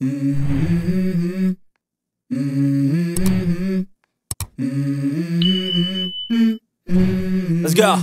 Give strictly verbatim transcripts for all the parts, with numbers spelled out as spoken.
Let's go.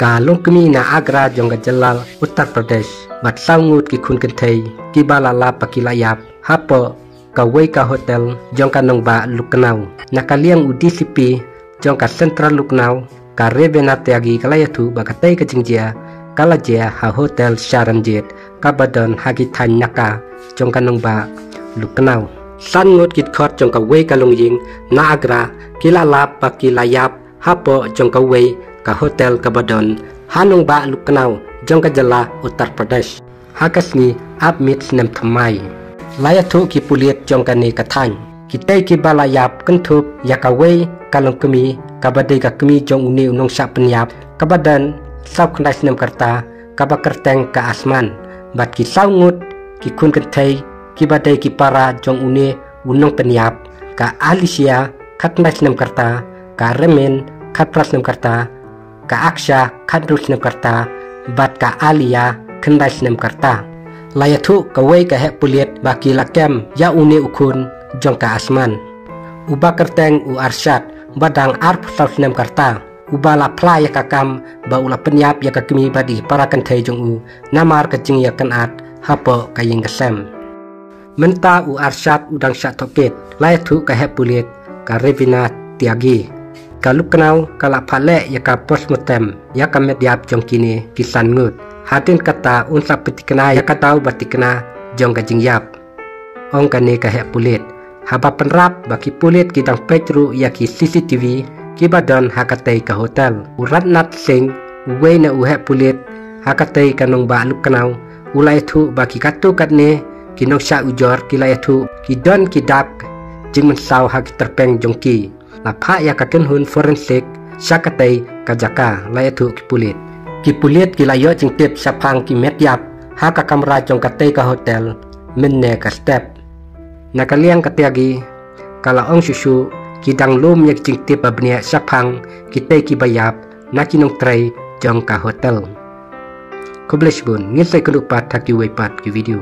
Ka longkmie na Agra jong ka jylla Uttar Pradesh bad saw ngut ki khun kynthei kiba la lap ba ki la ïap hapoh kawei ka hotel jong ka nongbah Lucknow. Na ka liang u D C P jong ka Central Lucknow, ka Ravina Tyagi, ka la ïathuh ba katei ka jingjia ka la jia ha Hotel Sharanjit kaba don ha ki thaiñ Naka jong ka nongbah Lucknow. San ngut ki dkhot jong kawei ka longïing na Agra ki la lap ba ki la ïap hapoh jong kawei ka hotel kaba don ha nongbah Lucknow jong ka jylla Uttar Pradesh ha ka sngi ap miet snem thymmai. La ïathuh ki pulit jong kane ka thaiñ, kitei kiba la ïap kynthup ïa kawei ka longkmie kaba dei ka kmie jong une u nongshah pynïap kaba don saw khyndai snem ka rta, kaba kyrteng ka Asman, bad ki saw ngut ki khun kynthei kiba dei ki para jong une u nongpynïap, ka Alicia, khatkhyndai snem ka rta, ka Remin, khatphra snem ka rta, ka Aksha, khathynriew snem ka rta, bad ka Alia, khyndai snem ka rta. La ïathuh kawei ka heh pulit ba ki la kem ïa une u khun jong ka Asman, uba kyrteng u Arshad, ba dang arphew saw snem ka rta, uba la phla ïa ka kam ba u la pynïap ïa ka kmie bad ki para kynthei jong u namar ka jingïakynad hapoh ka ïing ka sem. Mynta u Arshad u dang shah tohkit, la ïathuh ka heh pulit, ka Ravina Tyagi. Ka Lucknow ka la phah leh ïa ka postmortem ïa ka met ïap jong kine ki san ngut. Hadien kata un sa pynthikna ïa ka daw ba thikna jong ka jingïap, ong kane ka heh pulit, haba pynrap ba ki pulit ki dang peit ruh ïa ki C C T V kiba don ha katei ka hotel. U Rajnath Singh, uwei na u heh pulit ha katei ka nongbah Lucknow, u la ïathuh ba ki katto katne ki nongshah ujor ki la ïathuh ki don ki dak jingmynsaw ha ki tyrpeng jong ki. La phah ïa ka kynhun forensic sha katei ka jaka, la ïathuh ki pulit. Ki pulit ki la ïoh jingtip shaphang ki met ïap ha ka kamra jong katei ka hotel mynne ka step. Na ka liang ka Tyagi, ka la ong shuh shuh ki dang lum ïa ki jingtip ba bniah shaphang kitei kiba ïap na ki nongtrei jong ka hotel. Khublei shibun, ngin sa ïakynduh pat ha kiwei pat ki video.